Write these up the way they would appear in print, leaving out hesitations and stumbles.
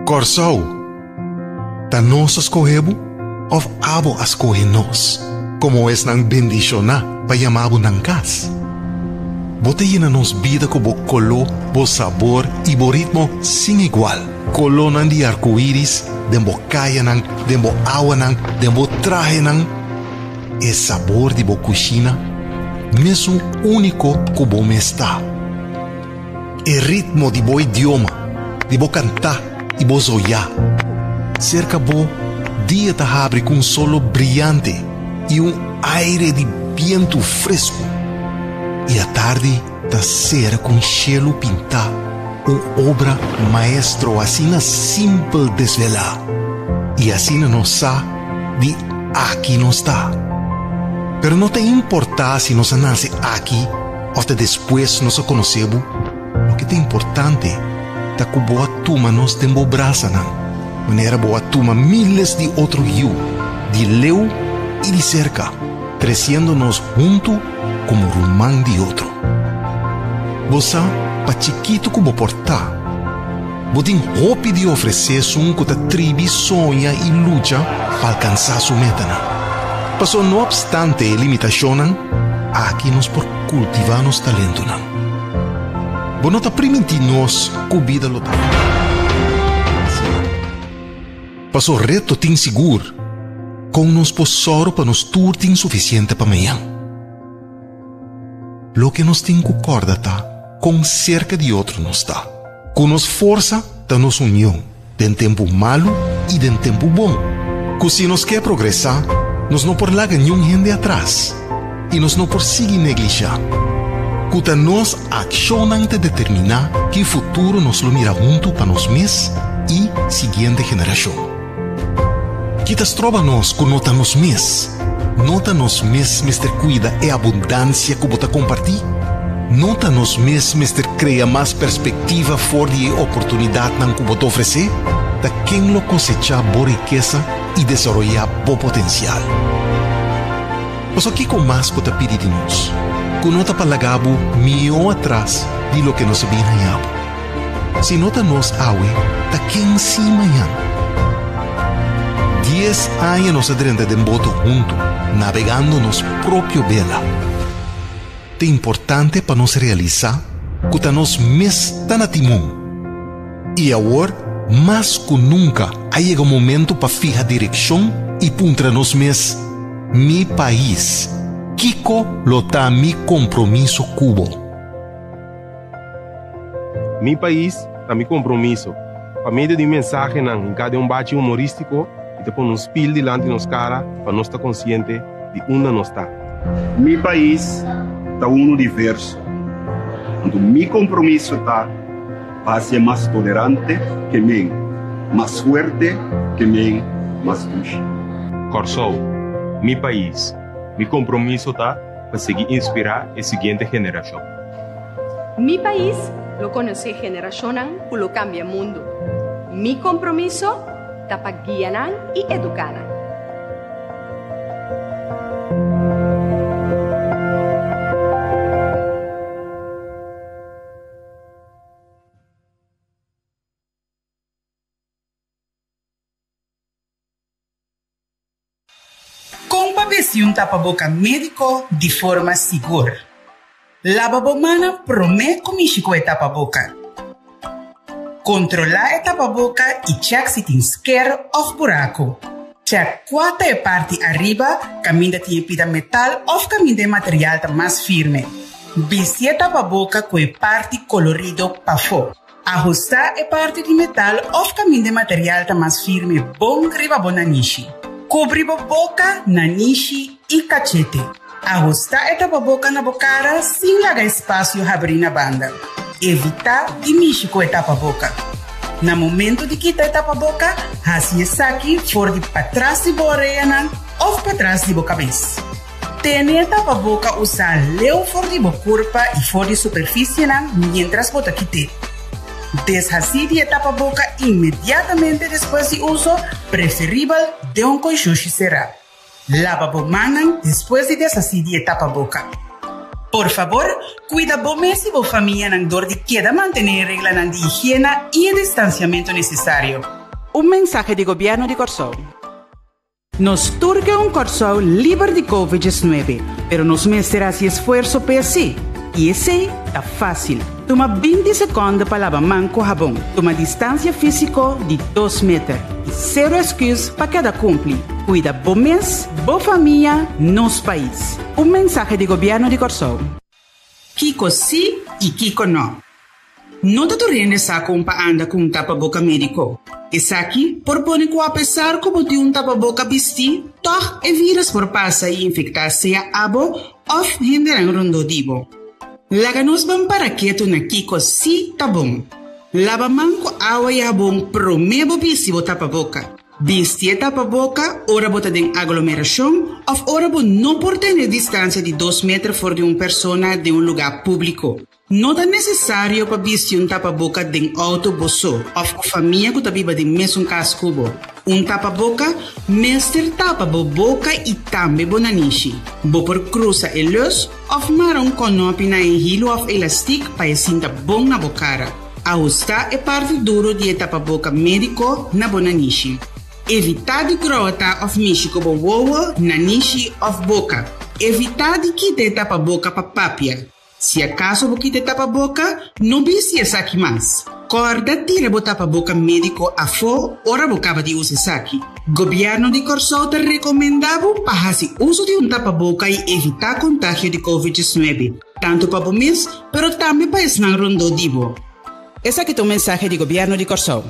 Kòrsou, ta nos a skohe bo òf abo a skohe nos komo esnan bendishoná pa yama bo nan kas? Bo ta yena nos bida ku bo koló, bo sabor i bo ritmo sin igual. Kolónan di arkoiris den bo kayanan, den bo awanan, den bo trahenan. E sabor di bo kushina mesun úniko ku bo mes ta. E ritmo di bo idioma, di bo kantá i bo zoyá. Serka bo, dia ta habri ku un solo briante i un aire di bientu fresku. I atardi ta sera ku un shelu pintá, un obra maestro asina simpel desvelá. I asina nos sa di aki nos ta. Pero no ta importá si nos a nase aki Òf ta despues nos a konosé bo? Loke ta importante ta ku bo a tuma nos den bo brasanan, manera bo a tuma míles di otro yu, di leu i di serka, tresiendo nos huntu komo ruman di otro. Bo sa, pa chikitu ku bo por ta, bo tin hopi di ofresé esun ku ta tribi soña i lucha pa alkansá su metanan. Pasobra no opstante e limitashonnan, aki nos por kultivá nos talentonan. Bo no ta primintí nos ku bida lo ta fásil. Pasobra reto tin sigur, kon nos por sòru pa nos tur tin sufisiente pa mañan? Loke nos tin ku kòrda ta kon serka di otro nos ta. Ku nos forsa ta nos union den tempu malu i den tempu bon. Ku si nos ke progresá, nos no por laga niun hende atras i nos no por sigui neglishá. Ku ta nos akshonnan ta determiná ki futuro nos lo mira huntu pa nos mes i siguiente generashon. Ki ta stroba nos ku no ta nos mes? No ta nos mes mester kuida e abundansia ku bo ta kompartí? No ta nos mes mester krea mas perspektiva for di e oportunidatnan ku bo ta ofresé? Ta ken lo kosechá bo rikesa i desaroyá bo potensial? Pasobra kiko mas bo ta pidi di nos ku no ta pa laga bo mihó atras di loke nos a bin haña bo? Si no ta nos awe, ta ken si mañan? Dies aña nos a drenta den boto huntu, nabegando nos propio bela. Ta importante pa nos realisá ku ta nos mes ta na timon. I awor, mas ku nunka, a yega momentu pa fiha direkshon i puntra nos mes, Mi pais, kiko lo ta mi kompromiso ku bo? Mi pais ta mi kompromiso. Pa medio di mensahenan hinká den un bachi humorístiko i ta pone un spil dilanti nos kara pa nos ta konsiente di unda nos ta. Mi pais ta unu diverso, anto mi kompromiso ta pa hasié mas tolerante ke men, mas fuerte ke men, mas dushi. Kòrsou, mi pais, mi kompromiso ta pa sigui inspirá e siguiente generashon. Mi pais lo konosé generashonnan ku lo kambia mundu. Mi kompromiso ta pa guia nan i eduká nan. Kon pa bisti un tapaboka médiko di forma sigur? Laba bo mannan promé ku mishi ku e tapaboka. Kontrolá e tapaboka i chèk si tin sker òf buraku. Chèk kua ta e parti ariba kaminda tin e pida metal òf kaminda e material ta mas firme. Bisti e tapaboka ku e parti kolorido pafó. Ahustá e parti di metal òf kaminda e material ta mas firme bon riba bo nanishi. Kubri bo boka, nanishi i kachete. Ahustá e tapaboka na bo kara sin laga espasio habrí na banda. Evitá di mishi ku e tapaboka. Na momentu di kita e tapaboka, hasi esaki for di patras di bo oreanan òf patras di bo kabes. Tene e tapaboka usá leu for di bo kurpa i for di superfisienan miéntras bo ta kit'é. Deshasí di e tapaboka inmediatamente despues di uso, preferibel den un konshushi será. Laba bo mannan despues di deshasí di e tapaboka. Por fabor, kuida bo mes i bo famianan dor di keda mantené e reglanan di higiena i e distansiamentu nesesario. Un mensahe di Gobièrnu di Kòrsou. Nos tur ke un Kòrsou liber di Covid 19, pero nos mester hasi esfuerso pa esei. I esei ta fásil. Tuma 20 sekònde pa laba man ku habon. Tuma distansia físiko di 2 meter. I sero esküs pa keda kumpli. Kuida bo mes, bo famia, nos pais. Un mensahe di Gobièrnu di Kòrsou. Kiko sí i kiko nò? No ta tur hende sa kon pa anda ku un tapaboka médiko. Esaki por pone ku apesar ku bo tin un tapaboka bistí, tòg e vírùs por pasa i infektá sea abo òf hendenan rondó di bo. Laga nos ban para ketu na kiko sí ta bon. Laba man ku awa i habon promé bo bisti bo tapaboka. Bisti e tapaboka ora bo ta den aglomerashon òf ora bo no por tene distansia di 2 meter for di un persona den un lugá públiko. No ta nesesario pa bisti un tapaboka den outo bo so òf ku famia ku ta biba den mesun kas ku bo. Un tapaboka mester tapa bo boka i tambe bo nanishi. Bo por krusa e lus òf mara un kònòpi na e hilu òf elastik pa e sinta bon na bo kara. Ahustá e parti duru di e tapaboka médiko na bo nanishi. Evitá di grota òf mishi ku bo wowo, nanishi òf boka. Evitá di kita e tapaboka pa papia. Si akaso bo kita e tapaboka, no bisti esaki mas. Kòrda tira bo tapaboka médiko afó ora bo kaba di usa esaki. Gobièrnu di Kòrsou ta rekomendá bo pa hasi uso di un tapaboka i evitá kontagio di Covid 19, tantu pa bo mes, pero tambe pa esnan rondó di bo. Esaki ta un mensahe di Gobièrnu di Kòrsou.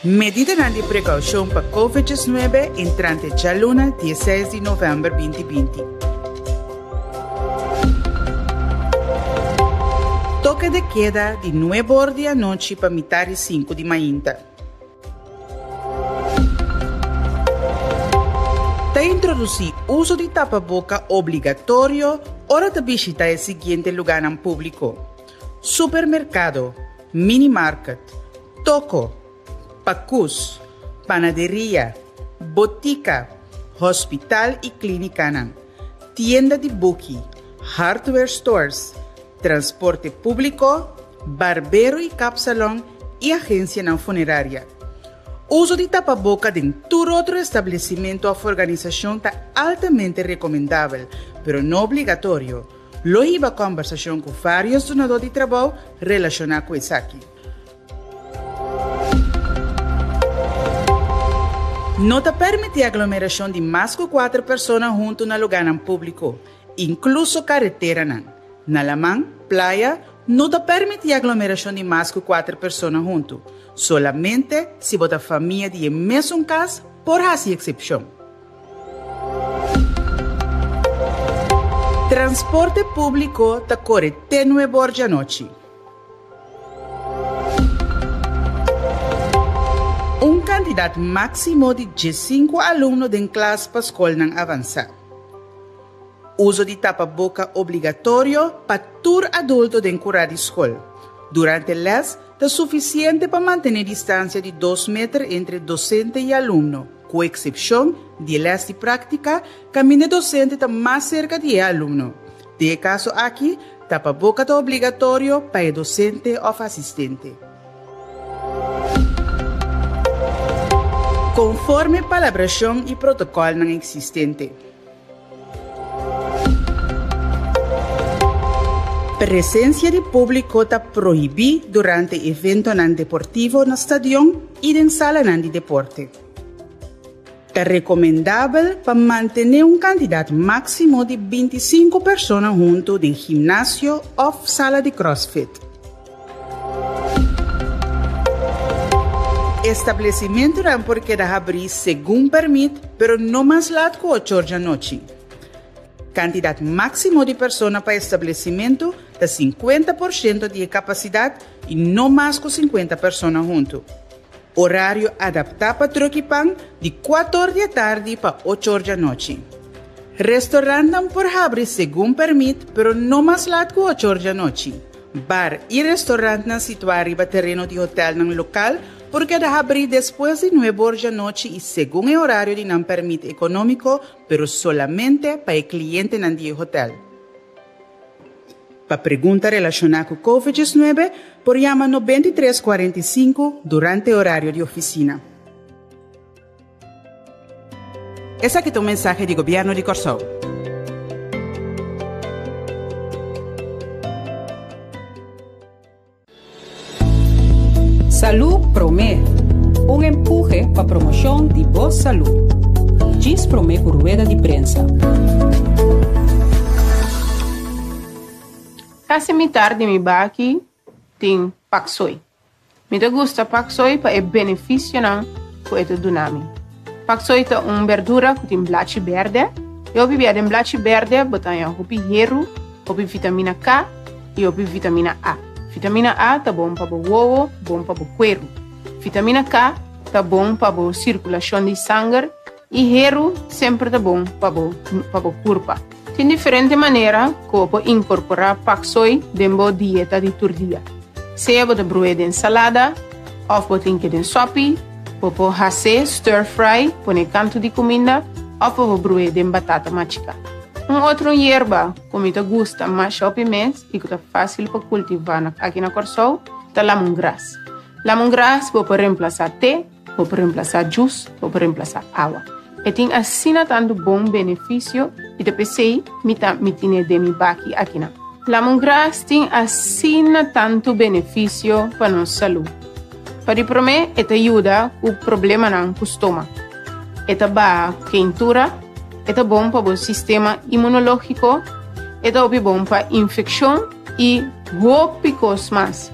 Medidanan di prekoushon pa Covid 19 entrante djaluna 16 di novèmber 2020. Toke de keda di 9 or di anochi pa mitar di 5 di mainta. Ta introdusí uso di tapaboka obligatorio ora ta bishitá e siguiente lugánan públiko, supermerkado, minimarket, toko, pakus, panaderia, botika, hospital i klínikanan, tienda di buki, hardware stores, transporte públiko, barbero i kapsalon i agensianan funeraria. Uso di tapaboka den tur otro establesimentu òf organisashon ta altamente rekomendabel, pero no obligatorio. Lo hiba kòmbersashon ku vários dunadó di trabou relashoná ku esaki. No ta permití aglomerashon di mas ku kuater persona huntu na lugánan públiko, inkluso kareteranan. Na laman, playa, no ta permití aglomerashon di mas ku kuater persona huntu. Solamente si bo ta famia di e mesun kas por hasi eksepshon. Transporte públiko ta kore te nuebe or djanochi. Un kantidat máksimo di 15 alumno den klas pa skolnan avansá. Uso di tapaboka obligatorio pa tur adulto den kurá di skol. Durante lès ta sufisiente pa mantené distansia di 2 meter entre dosente i alumno, ku eksepshon di e lès di práktika kaminda e dosente ta mas serka di e alumno. Den e kaso aki, tapaboka ta obligatorio pa e dosente òf asistente. Konforme palabrashon i protokòlnan eksistente. Presensia di públiko ta prohibí durante eventonan deportivo na stadion i den salanan di deporte. Ta rekomendabel pa mantené un kantidat máksimo di 25 persona huntu den gimnasio òf sala di crossfit. Establesimentunan por keda habrí segun pèrmit, pero no mas lat ku ocho or djanochi. Kantidat máksimo di persona pa establesimentu ta 50% di e kapasidat i no mas ku 50 persona huntu. Orario adaptá pa trùk i pan di kuater or di atardi pa ocho or djanochi. Restorantnan por habri segun pèrmit, pero no mas lat ku ocho or djanochi. Bar i restorantnan situá riba tereno di hotèlnan lokal. por keda habrí despues di nuebe or djanochi i segun e orario di nan pèrmit ekonómiko, pero solamente pa e klientenan di e hotèl. Pa pregunta relashoná ku Covid 19, por yama 93 45 durante orario di ofisina. Esaki ta un mensahe di Gobièrnu di Kòrsou. Salú Promé, un empuhe pa promoshon di bo salú. Djis promé ku rueda di prensa. Kasi mitar di mi baki tin paksoi. Mi ta gusta paksoi pa e benefisionan ku e ta duna mi. Paksoi ta un berdura ku tin blachi bèrdè. E hopi bia den blachi bèrdè bo ta haña hopi heru, hopi vitamina K i hopi vitamina A. Vitamina A ta bon pa bo wowo, bon pa bo kueru. Vitamina K ta bon pa bo sirkulashon di sanger i heru semper ta bon pa bo pa bo kurpa. Tin diferente manera ku bo por inkorporá paksoi den bo dieta di tur dia. Sea bo ta bru'é den salada òf bo tin ke den sòpi, bo por has'é stir fry, pone kantu di kuminda òf bo por bru'é den batata machiká. Un otro yerba ku mi ta gusta masha hopi mes i ku ta fásil pa kultivá aki na Kòrsou ta lamungras. Lamungras bo por remplasá te, bo por remplasá djus, bo por remplasá awa. E tin asina tantu bon benefisio i ta p'esei mi ta mi tine den mi baki akinan. Lamungras tin asina tantu benefisio pa nos salú. Pa di promé e ta yuda ku problemanan ku stoma. E ta baha keintura, e ta bon pa bo sistema imunológiko, e ta hopi bon pa infekshon i hopi kos mas.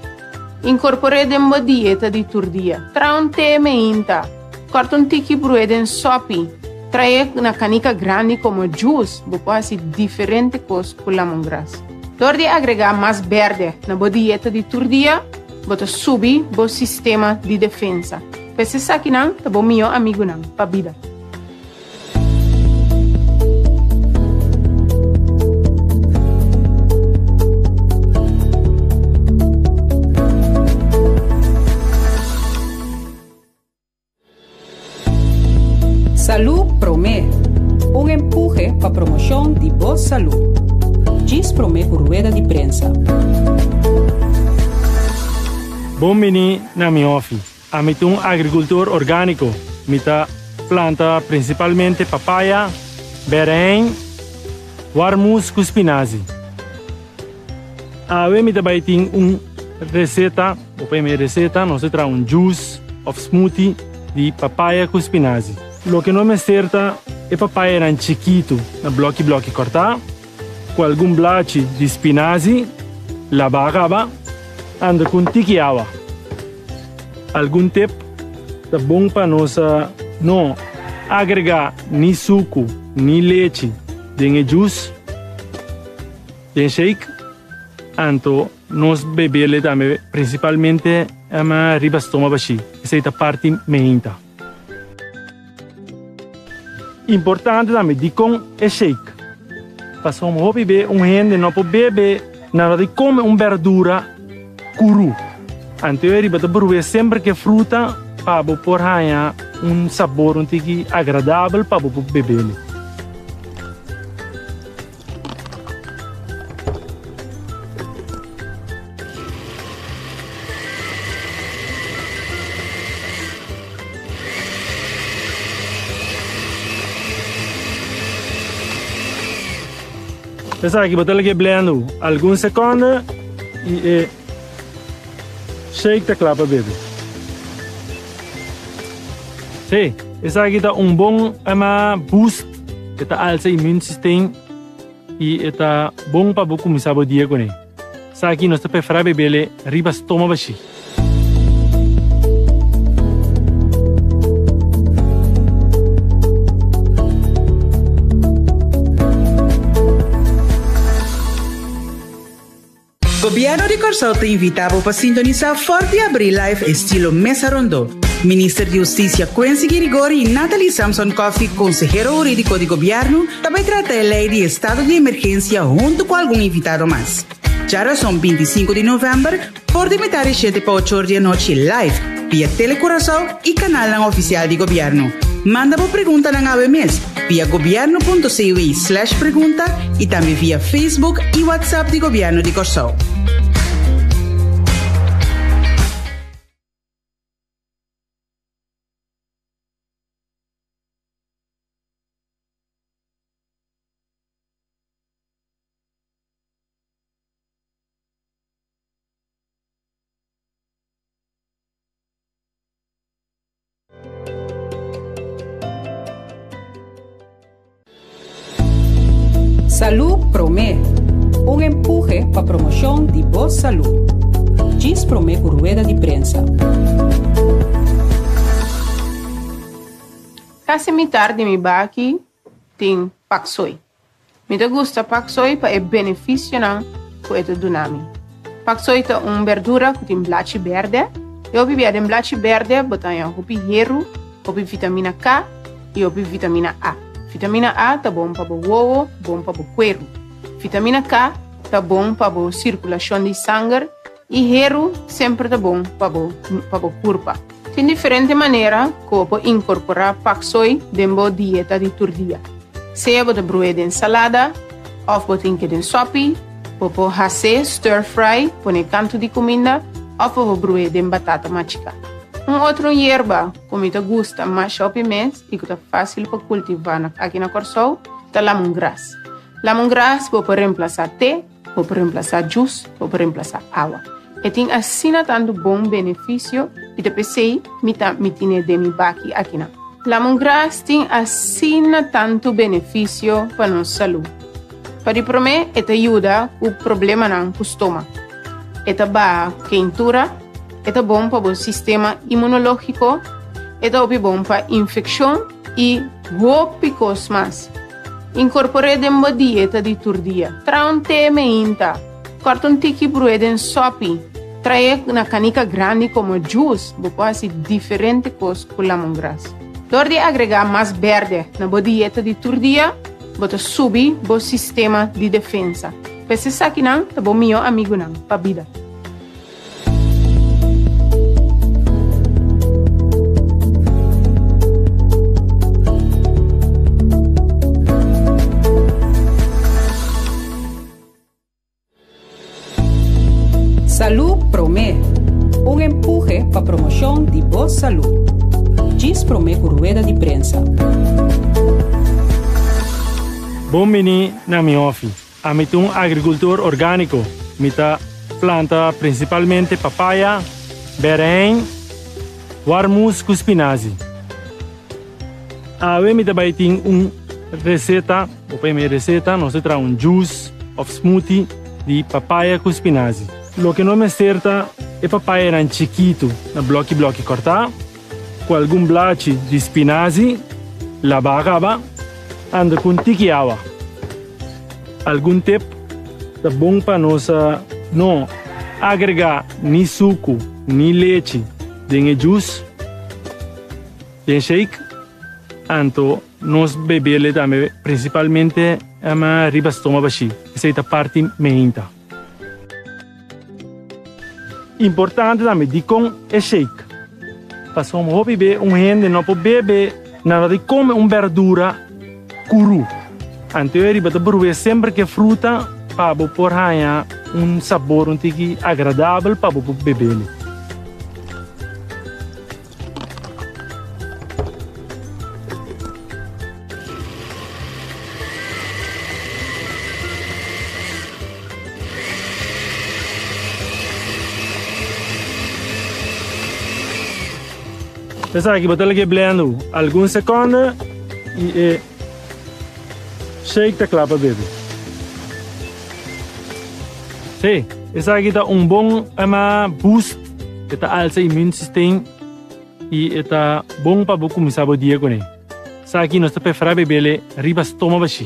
Inkorpor'é den bo dieta di tur dia. Traha un te meinta. Kòrta un tiki bru'é den sòpi. Tra'é na kanika grandi komo djus. Bo por hasi diferente kos ku lamongras. Dor di agregá mas bèrdè na bo dieta di tur dia, bo ta subi bo sistema di defensa. Pues esakinan ta bo mihó amigunan pa bida. Salú Promé, un empuhe pa promoshon di bo salú. Djis promé ku rueda di prensa. Bon bini na mi hòfi. Ami ta un agrikultor orgániko. Mi ta planta prinsipalmente papaya, bèrèin, warmus ku spinazi. Awe mi ta bai tin un reseta, bo por yama e reseta, nos ta traha un juice òf smoothie di papaya ku spinazi. Loke nos mester ta e papayanan chikitu na blòki blòki kòrtá, ku algun blachi di spinazi labá kaba, anda ku un tiki awa. Algun tip ta bon pa nos no agregá ni suku ni lechi den e jus, den shake, anto nos bebele tambe prinsipalmente riba stoma bashí. Esei ta parti meinta. Importante tambe dikon e shake. Pasobra hopi be un hende no por bebe nada di kome un berdura kuru. Anto e riba ta bru'é semper ku e fruta pa bo por haña un sabor un tiki agradabel pa bo por bebele. Esaki bo ta lag'é blendo algun sekonde i e shake ta kla pa bebe. Sí, esaki ta un bon boost, e ta alsa immuunsysteem i e ta bon pa bo kuminsá bo dia kuné. Esaki nos ta preferá bebele riba stoma bashí. Gobièrnu di Kòrsou ta invitá bo pa sintonisá Fòrti Abrí Live estilo Mesa Rondó. Minister di Hustisia Quincy Girigorie i Nathalie Samson-Coffie, konsehero hurídiko di gobièrnu, ta bai trata e lei di estado di emergensia huntu ku algun invitado mas. Djarason 25 di novèmber, for di mitar di shete pa ocho or di anochi live. via Telecuraçao i kanalnan ofisial di gobièrnu. Manda bo preguntanan awe mes via gobièrnu.cw slash pregunta i tambe via Facebook i WhatsApp di Gobièrnu di Kòrsou. Salú Promé, un empuhe pa promoshon di bo salú. Djis promé ku rueda di prensa. Kasi mitar di mi baki tin paksoi. Mi ta gusta paksoi pa e benefisionan ku e ta duna mi. Paksoi ta un berdura ku tin blachi bèrdè. E hopi bia den blachi bèrdè bo ta haña hopi heru, hopi vitamina K i hopi vitamina A. Vitamina A ta bon pa bo wowo, bon pa bo kueru. Vitamina K ta bon pa bo sirkulashon di sanger i heru semper ta bon pa bo pa bo kurpa. Tin diferente manera ku bo por inkorporá paksoi den bo dieta di tur dia. Sea bo ta bru'é den salada òf bo tin ke den sòpi, bo por has'é stir fry, pone kantu di kuminda, òf bo por bru'é den batata machiká. Un otro yerba ku mi ta gusta masha hopi mes i ku ta fásil pa kultivá aki na Kòrsou ta lamungras. Lamungras bo por remplasá te, bo por remplasá djus, bo por remplasá awa. E tin asina tantu bon benefisio i ta p'esei mi ta mi tine den mi baki akinan. Lamungras tin asina tantu benefisio pa nos salú. Pa di promé e ta yuda ku problemanan ku stoma. E ta baha keintura, e ta bon pa bo sistema imunológiko, e ta hopi bon pa infekshon i hopi kos mas. Inkorpor'é den bo dieta di tur dia. Traha un te meinta. Kòrta un tiki bru'é den sòpi. Tra'é na kanika grandi komo djus. Bo por hasi diferente kos ku lamongras. Dor di agregá mas bèrdè na bo dieta di tur dia, bo ta subi bo sistema di defensa. P'es esakinan ta bo mihó amigunan pa bida. Salú Promé, un empuhe pa promoshon di bo salú. Djis promé ku rueda di prensa. Bon bini na mi hòfi. Ami ta un agrikultor orgániko. Mi ta planta prinsipalmente papaya, bèrèin, warmus ku spinazi. Awe mi ta bai tin un reseta, bo por yama e reseta, nos ta traha un juice of smoothie di papaya ku spinazi. Loke nos mester ta e papayanan chikitu na bloki bloki kòrtá, ku algun blachi di spinazi labá kaba, anda ku un tiki awa. Algun tip ta bon pa nos no agregá ni suku ni lechi den e juice. Den shake, anto nos bebele tambe principalmente ama riba stoma bashi. Esey ta parti meinta. Importante tambe dikon e shake. Pasobra hopi be un hende no por bebe nada di come un berdura kuru. Anto e riba ta brue semper ke fruta pa bo por haña un sabor un tiki agradabel pa bo por bebele. Esaki bo ta lag'é blendo algun sekonde i e shake ta kla pa bebe. Sí, esaki ta un bon boost, e ta alsa immuunsysteem i e ta bon pa bo kuminsá bo dia kuné. Esaki nos ta preferá bebele riba stoma bashí.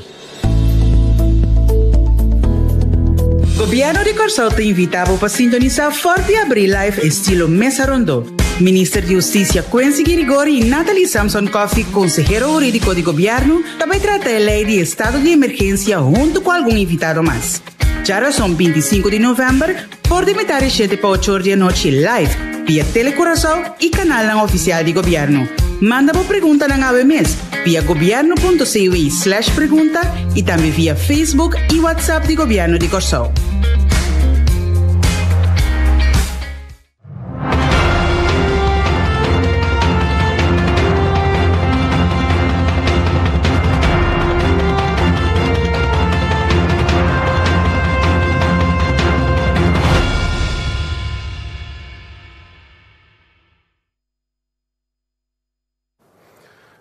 Gobièrnu di Kòrsou ta invitá bo pa sintonisá Fòrti Abrí Live estilo Mesa Rondó. Minister di Hustisia Quincy Girigorie i Nathalie Samson-Coffie, konsehero hurídiko di gobièrnu, ta bai trata e lei di estado di emergensia huntu ku algun invitado mas. Djarason 25 di novèmber, for di mitar di shete pa ocho or di anochi live. via Telecuraçao i kanalnan ofisial di gobièrnu. Manda bo preguntanan awe mes via gobierno.cw slash pregunta i tambe via Facebook i WhatsApp di Gobièrnu di Kòrsou.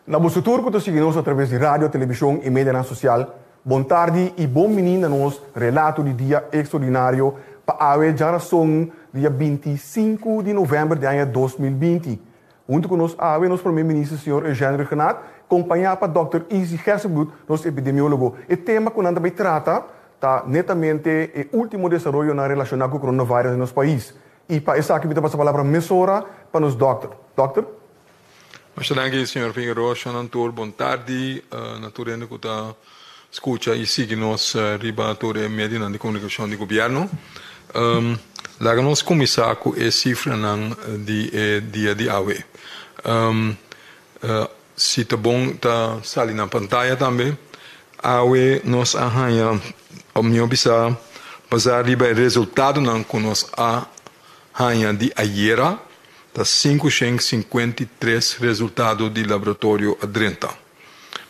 Na boso tur ku ta sigui nos atraves di radio, televishon i medianan sosial, bon tardi i bon bini na nos relato di dia ekstraordinario pa awe djarason dia 25 di novèmber di aña 2020. Huntu ku nos awe nos Prome Minister señor Eugène Rhuggenaath, kompañá pa dòkter Izzy Gerstenbluth, nos epidemiólogo. E tema ku nan ta bai trata ta netamente e último desaroyonan relashoná ku coronavirus den nos pais. I pa esaki mi ta pasa palabra mesora pa nos dòkter. Dòkter? Masha danki señor Figueroa, shonnan tur bon tardi na tur hende ku ta skucha i sigui nos riba tur e medionan di komunikashon di gobièrnu. Laga nos kuminsá ku e sifranan di e dia di awe. Si ta bon ta sali na pantaya tambe. Awe nos a haña, òf mihó bisá, basá riba e resultadonan ku nos a haña di ayera, ta 553 resultado di laboratorio a drenta.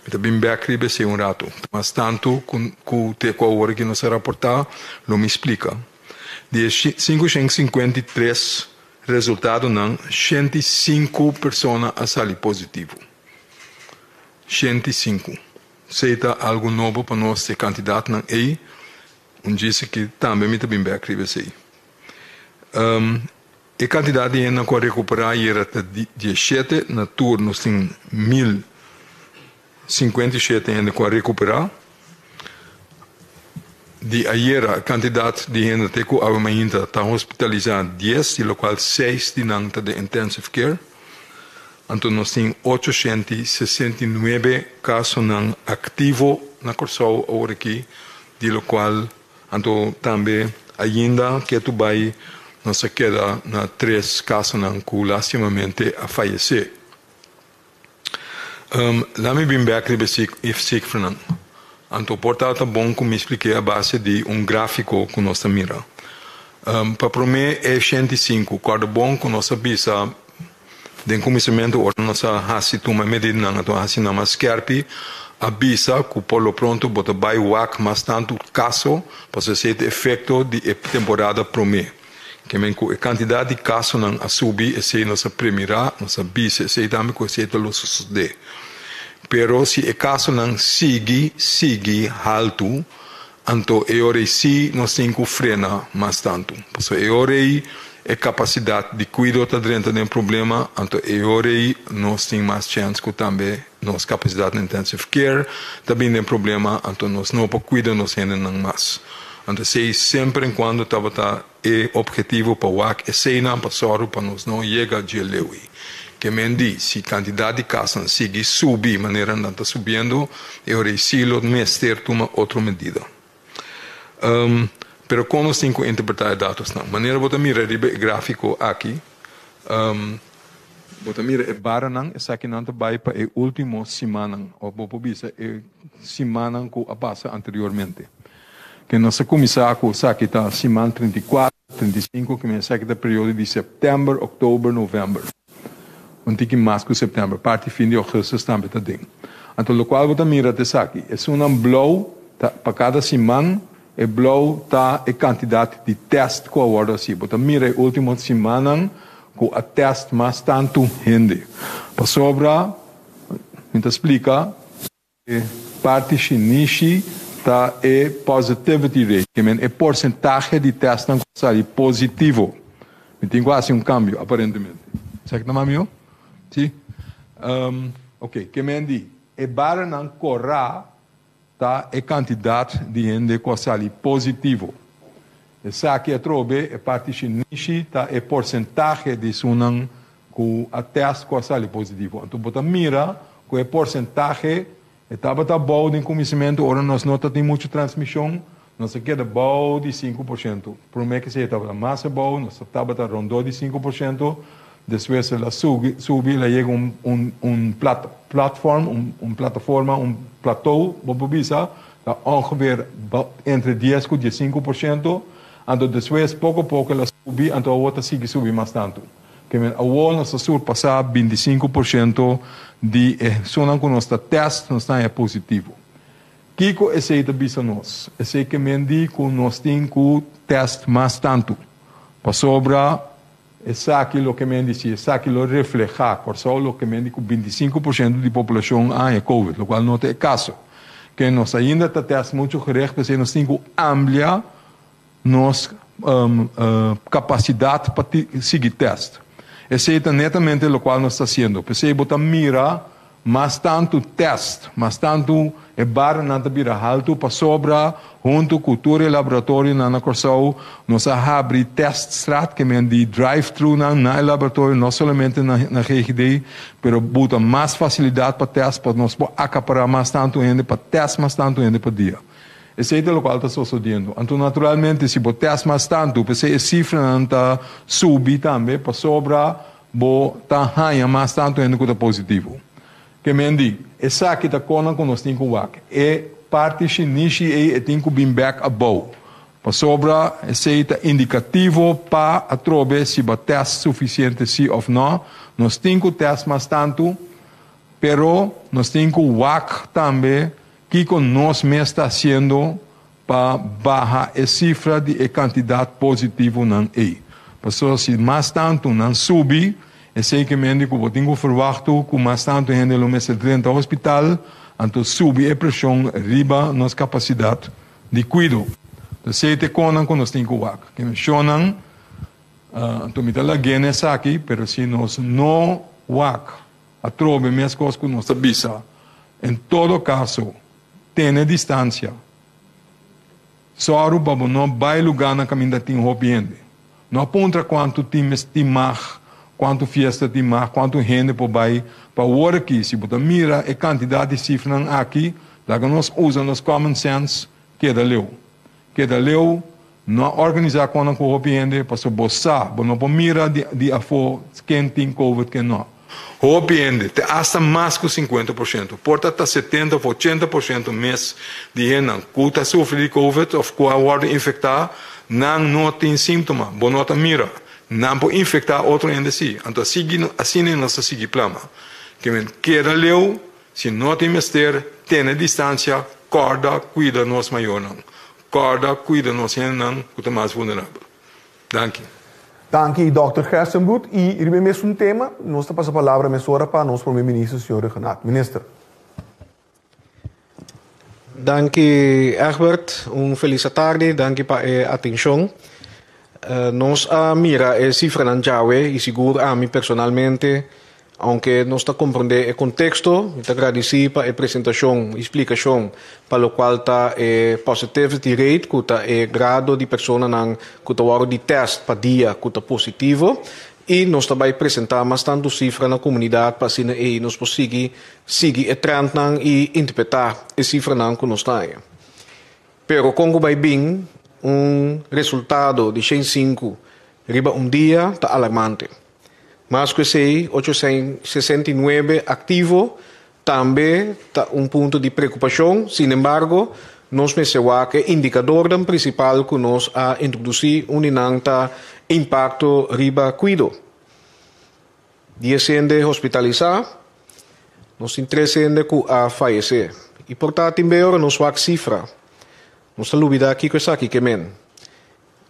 Mi ta bin bèk riba esei un ratu. Mas tantu ku te ku awor aki nos a raportá, lo mi splika. Di e 553 resultadonan, 105 persona a sali positivo. 105. Esei ta algu nobo pa nos, e kantidatnan ei. Un djis aki tambe mi ta bin bèk riba esei. E kantidat di hendenan ku a rekuperá ayera ta 17, na tur nos tin 1057 hende ku a rekuperá. Di ayera e kantidat di hende te ku awe mainta ta hospitalisá 10, di lokual 6 di nan ta den intensive care. Anto nos tin 869 kasonan aktivo na Kòrsou aworakí, di lokual Anto tambe ainda ketu bai nos a keda na tres kasonan ku lastimamente a fayesé. Laat mi bin bek riba e sifranan. Anto por ta ta bon ku mi splik'é a base di un gráfiko ku nos ta mira. Pa promé e 105, kòrda bon ku nos a bisa Den kuminsamentu ora nos a hasi tuma e medidanan anto a hasi nan mas skèrpi, a bisa ku por lo pronto bo ta bai wak mas tantu kaso pasobra esei ta efekto di e temporada promé. Ke men ku e kantidat di kasonan a subi esei nos a premirá, nos a bisa esei tambe ku esei ta lo sosodé. Pero si e kasonan sigui sigui haltu Anto e ora ei sí nos tin ku frena mas tantu. Pasobra e ora ei e kapasidat di kuido ta drenta den problema, anto e ora ei nos tin mas chèns ku tambe nos kapasidat na intensive care ta bin den problema, anto nos no por kuida nos hendenan mas. Anto esei semper en kuando tabata e ophetivo pa wak eseinan pa sòru pa nos no yega dje leu ei. Ke men di, si kantidat di kasnan sigui subi manera nan ta subiendo, e ora ei sí lo mester tuma otro medida. Pero kon nos tin ku interpretá e datosnan? Manera bo ta mira riba e gráfiko aki, bo ta mira e baranan, esakinan ta bai pa e último simannan, òf bo por bisa e simannan ku a pasa anteriormente. Ke nos a kuminsá ku esaki ta siman 34, 35, ke men esaki ta periodo di sèptèmber, òktober, novèmber. Un tiki mas ku sèptèmber, parti fin di ògùstùs tambe ta den. Anto lokual bo ta mira ta esaki, esunnan blou ta pa kada siman, e blou ta e kantidat di tèst ku a wòrdu hasí. Bo ta mira e último simannan ku a tèst mas tantu hende. Pasobra, mi ta splika. E parti shinishi ta e positivity rate, ke men e porsentahe di testnan ku sali positivo. Mi tin ku hasi un kambio aparentemente. Esaki ta mas mihó? Si? Oke, ke men di e baranan korá ta e kantidat di hende ku a sali positivo. Esaki atrobe e parti shinishi ta e porsentahe di esunnan ku a tèst ku a sali positivo. Anto bo ta mira ku e porsentahe e tabata abou den kuminsamentu ora nos no ta tin muchu transmishon, Nos a keda bou di 5%. Promé ku esei tabata mas abou, nos tabata rondó di 5%. Despues el a subi, subi, el a yega un, un, un plat, platform, un, un plataforma, un plateau, bo por bisa, ta ongeveer entre 10 ku 15%. Anto despues poko poko el a subi, anto awor ta sigui subi mas tantu. Ke men awor nos ta surpasá 25% di e esunnan ku nos ta tèst, nos ta haña positivo. Kiko esei ta bisa nos? Esei ke men di ku nos tin ku tèst mas tantu. Pasobra esaki lo ke men di si esaki lo reflehá Kòrsou lo ke men di ku 25% di populashon a haña covid, lokual no ta e kaso. Ke nos ainda ta tèst muchu gericht, p'esei nos tin ku amplia nos kapasidat pa sigui tèst. Esei ta netamente lokual nos ta hasiendo. P'esei bo ta mira mas tantu tèst, mas tantu e barranan ta bira haltu pasobra huntu ku tur e laboratorionan na Kòrsou nos a habri tèststraat, ke men di drive-thru-nan na e laboratorio, no solamente na GGD, pero buta mas fasilidat pa tèst pa nos por akapará mas tantu hende, pa tèst mas tantu hende pa dia. Esei ta lokual ta sosodiendo. Anto naturalmente si bo tèst mas tantu, p'esei e sifranan ta subi tambe pasobra bo ta haña mas tantu hende ku ta positivo. Ke men di, esaki ta konan ku nos tin ku wak. E parti shinishi ei e tin ku bin bèk abou. Pasobra esei ta indikativo pa atrobe si bo tèst sufisiente si òf nò. Nos tin ku tèst mas tantu, pero nos tin ku wak tambe Kiko nos mes ta hasiendo pa baha e sifra di e kantidat positivonan ei? Pasobra si mas tantu nan subi, esei ke mende ku bo tin ku ferwachtu ku mas tantu hende lo mester drenta hospital, anto subi e preshon riba nos kapasidat di kuido. Esei ta e konan ku nos tin ku wak. Ke menshonnan, anto mi ta lag'é na esaki, pero si nos no wak Atrobe meskos ku nos ta bisa, en todo kaso, tene distansia. Sòru pa bo no bai lugánan kaminda tin hopi hende. No a puntra kuantu tin tin mag, kuantu fiesta tin mag, kuantu hende por bai. Pa awor aki, si bo ta mira e kantidat di sifranan aki, laga nos usa nos common sense, keda leu. Keda leu, no a organisá konan ku hopi hende pasobra bo sa, bo no por mira di di afó ken tin covid ken no. Hopi hende, te asta mas ku 50%, por ta ta 70 òf 80% mes di hendenan ku ta sufri di covid òf ku a wòrdu infektá, nan no tin síntoma, bo no ta mira. Nan por infektá otro hende sí. Anto asina asina nos ta sigui plama. Ke men keda leu. Si no tin mester, tene distansia, kòrda kuida nos mayornan. Kòrda kuida nos hendenan ku ta mas vulnerabel. Danki. Danki Dòkter Gerstenbluth i riba e mesun tema nos ta pasa palabra mesora pa nos Prome Minister señor Rhuggenaath. Minister. Danki Egbert, un felis atardi, danki pa e atencion. Nos a mira e cifranan djawe y sigur ami personalmente Aunke nos ta komprondé e konteksto, mi ta gradisí pa e presentashon i splikashon pa lokual ta e positivity rate, ku ta e grado di personanan ku ta wòrdu di tèst pa dia ku ta positivo. I nos ta bai presentá mas tantu sifra na komunidat pa asina ei nos por sigui sigui e trendnan i interpretá e sifranan ku nos ta haña. Pero kon ku bai bin un resultado di 105 riba un dia ta alarmante. Mas ku esei, 869 aktivo tambe ta un punto di preokupashon. Sinembargo, nos mester wak e indikadornan prinsipal ku nos a introdusí, un di nan ta impakto riba kuido. 10 hende hospitalisá, nos tin tres hende ku a fayesé. I por ta tin be ora nos wak sifra, nos ta lubidá kiko esaki ke men.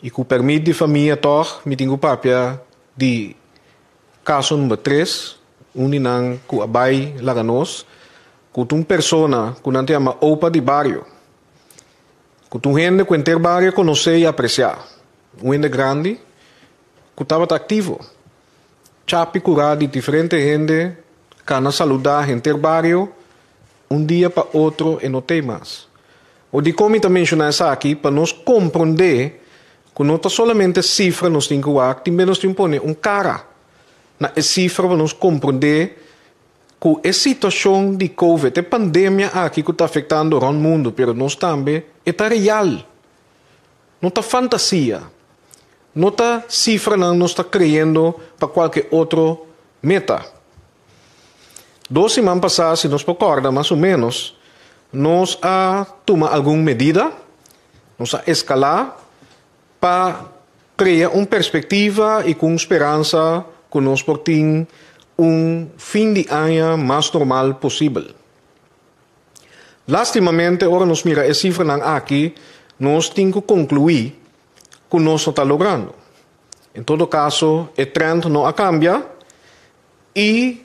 I ku pèrmit di famia tòg mi tin ku papia di kaso number tres, un di nan ku a bai laga nos, ku ta un persona ku nan ta yama opa di bario, ku ta un hende ku henter bario konosé i apresiá, un hende grandi ku tabata aktivo, chapi kurá di diferente hende, kana saludá henter bario, un dia pa otro e no t'ei mas. O dikon mi ta menshoná esaki? Pa nos komprondé ku no ta solamente sifra nos tin ku wak, tin bes nos tin pone un kara na e sifra pa nos komprondé ku e situashon di covid, e pandemia aki ku ta afektando rònt mundu, pero nos tambe, e ta real. No ta fantasia, no ta sifranan nos ta kreyendo pa kualke otro meta. Dos siman pasá, si nos por kòrda mas o ménos, nos a tuma algun medida, nos a eskalá pa krea un perspektiva i ku un speransa ku nos por tin un fin di aña mas normal posibel. Lástimamente, ora nos mira e sifranan aki, nos tin ku konkluí ku nos no ta logrando. En todo kaso, e trend no a kambia i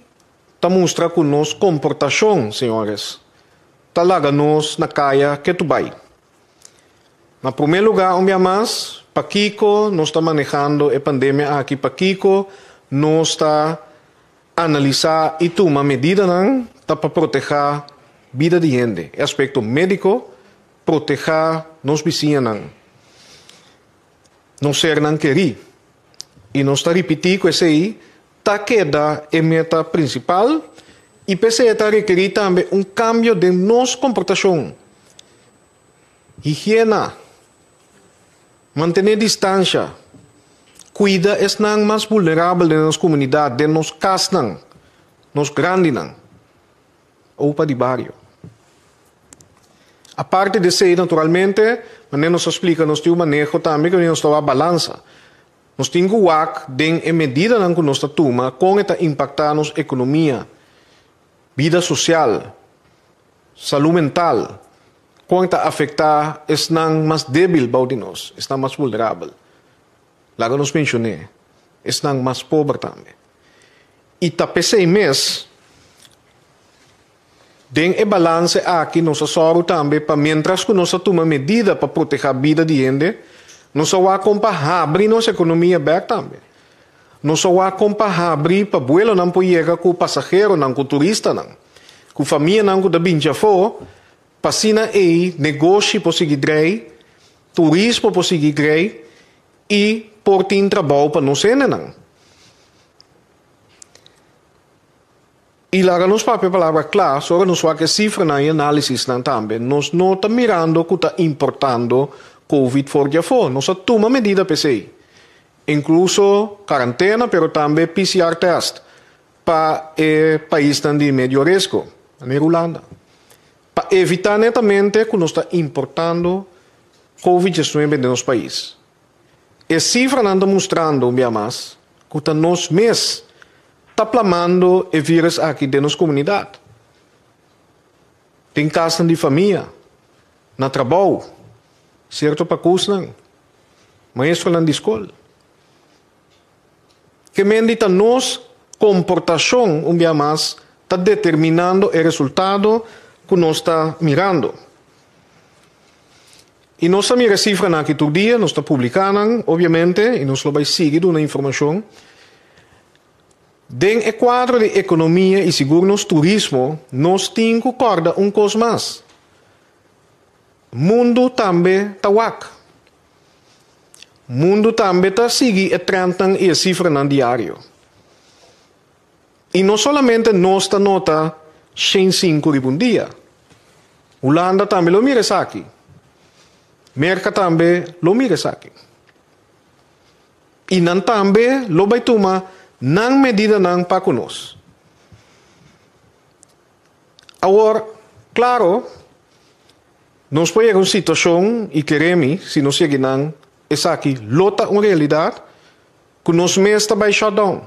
ta mustra ku nos komportashon, señores, ta laga nos na kaya ketu bai. Na promé lugá, un bia mas, pakiko nos ta manehando e pandemia aki? Pakiko nos ta analisá i tuma medidanan? Ta pa protehá bida di hende, e aspekto médiko, protehá nos bisiñanan, nos sernan kerí. I nos ta ripití ku esei ta keda e meta prinsipal i p'esei e ta rekerí tambe un kambio den nos komportashon. Higiena, mantené distansha, kuida esnan mas vulnerabel den nos komunidat, den nos kasnan, nos grandinan, opa di bario. Aparte di esei, naturalmente, manera nos a splika, nos tin un maneho tambe ku nos ta wak balansa. Nos tin ku wak den e medidanan ku nos ta tuma kon e ta impaktá nos ekonomia, bida sosial, salú mental, kon e ta afektá esnan mas débil bou di nos, esnan mas vulnerabel. Laga nos menshoné esnan mas pober tambe. I ta p'esei mes, den e balanse aki nos a sòru tambe pa miéntras ku nos a tuma medida pa protehá bida di hende, nos a wak kon pa habri nos ekonomia bèk tambe. Nos a wak kon pa habri pa buelonan por yega ku pasaheronan, ku turistanan, ku famianan ku ta binti afó, pa asina ei negoshi por sigui drei, turismo por sigui drei i por tin trabou pa nos hendenan. I laga nos papia palabra kla, so ora nos wak e sifranan i análisisnan tambe, nos no ta mirando ku ta importando Covid for di afó. Nos a tuma medida p'esei, inkluso karantena pero tambe PCR tèst pa e paisnan di medio riesgo, manera Hulanda, pa evitá netamente ku nos ta importando Covid diesnuebe den nos pais. E sifranan ta mustrando un bia mas ku ta nos mes ta plamando e virus aki den nos komunidat. Den kasnan di famia, na trabou, sierto pakusnan, maestronan di skol. Ke men di ta nos komportashon un bia mas ta determinando e resultado ku nos ta mirando. I nos ta mira e sifranan aki tur dia, nos ta publiká nan, obviamente, i nos lo bai sigui duna informashon. Den e kuadro di ekonomia i sigur nos turismo, nos tin ku kòrda un kos mas, Mundu tambe ta wak. Mundu tambe ta sigui e trèntnan i e sifranan diario. I no solamente nos ta nota 105 riba un dia. Hulanda tambe lo mira esaki. Merka tambe lo mira esaki. I nan tambe lo bai tuma nan medidanan pa ku nos. Awor, klaro, nos por yega un situashon, i kere mi, si nos yega nan, esaki lo ta un realidat, ku nos mes ta bai shutdown.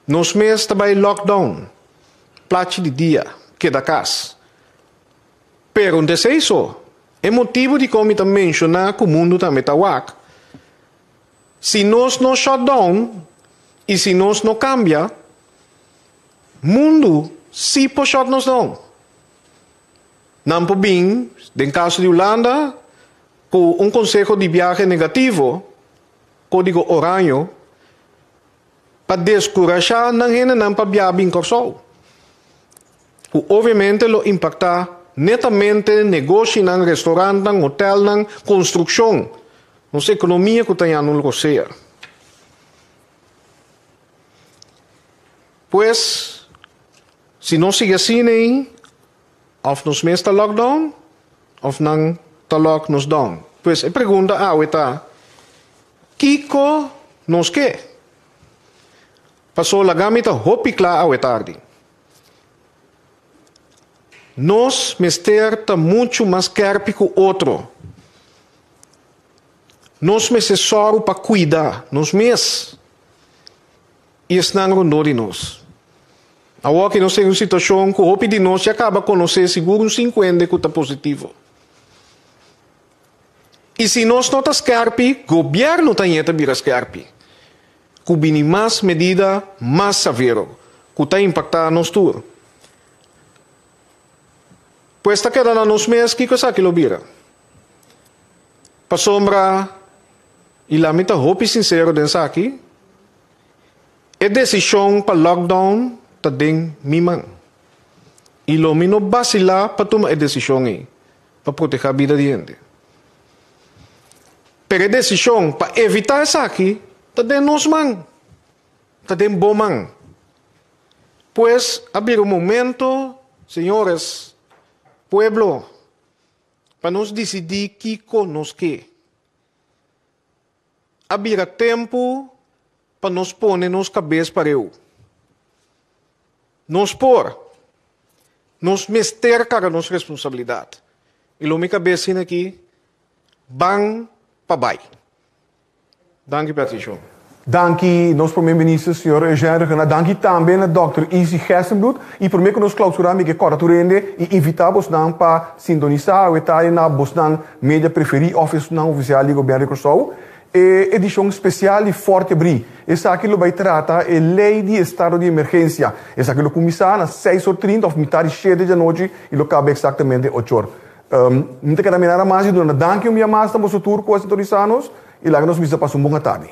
Nos mes ta bai lockdown, plachi di dia, keda kas. Pero un t'esei so, e motibu dikon mi ta menshoná ku mundu tambe ta wak, si nos no shutdown i si nos no kambia, mundu sí por shut nos down. Nan por bin, den kaso di Hulanda, ku un konseho di biahe negativo, kódigo oraño, pa deskurashá nan hendenan pa bia bin Kòrsou, ku obviamente lo impaktá netamente negoshinan, restorantnan, hotèlnan, konstrukshon, nos ekonomia ku ta ya no rosea. Pues, si nos sigui asina ei, òf nos mes ta lockdown òf nan ta lock nos down. Pues e pregunta awe ta, kiko nos ke? Paso laga mi ta hopi kla awe tardi. Nos mester ta muchu mas skèrpi ku otro. Nos mester sòru pa kuida nos mes i esnan rondó di nos. Awor ki nos ta den un situashon ku hopi di nos ya kaba konosé sigur un sinkuende ku ta positivo. I si nos no ta skèrpi, gobièrnu ta ñe ta bira skèrpi, ku bini mas medida mas severo ku ta impaktá nos tur. Pues ta keda na nos mes kiko esaki lo bira. Pasobra, i la mi ta hopi sinsero den esaki, e desishon pa lockdown ta den mi man. I lo mi no basilá pa tuma e desishon ei pa protehá bida di hende. Pero e desishon pa evitá esaki ta den nos man, ta den bo man. Pues a bira un momento, señores, pueblo, pa nos disidí kiko nos ke. A bira tempu pa nos pone nos kabes pareu. Nos por. Nos mester karga nos responsabilidat. I lo mi kabes asina aki, ban pa bai. Danki pa e atenshon. Danki nos Prome Minister señor Eugène Rhuggenaath. Danki tambe na Dòkter Izzy Gerstenbluth. I prome ku nos klausurá mi ke kòrda tur hende i invitá bosnan pa sintonisá awe tardi na bosnan media preferí òf esnan ofisial di Gobièrnu di Kòrsou e edishon spesial di Fòrti Abrí. Esaki lo bai trata e lei di estado di emergensia. Esaki lo kuminsá na seis or trinta òf mitar di shete djanochi i lo kaba eksaktamente ocho or. Mi ta keda mira nada mas i duna danki un bia mas na boso tur ku a sintonisá nos i laga nos bisa pasa un bon atardi.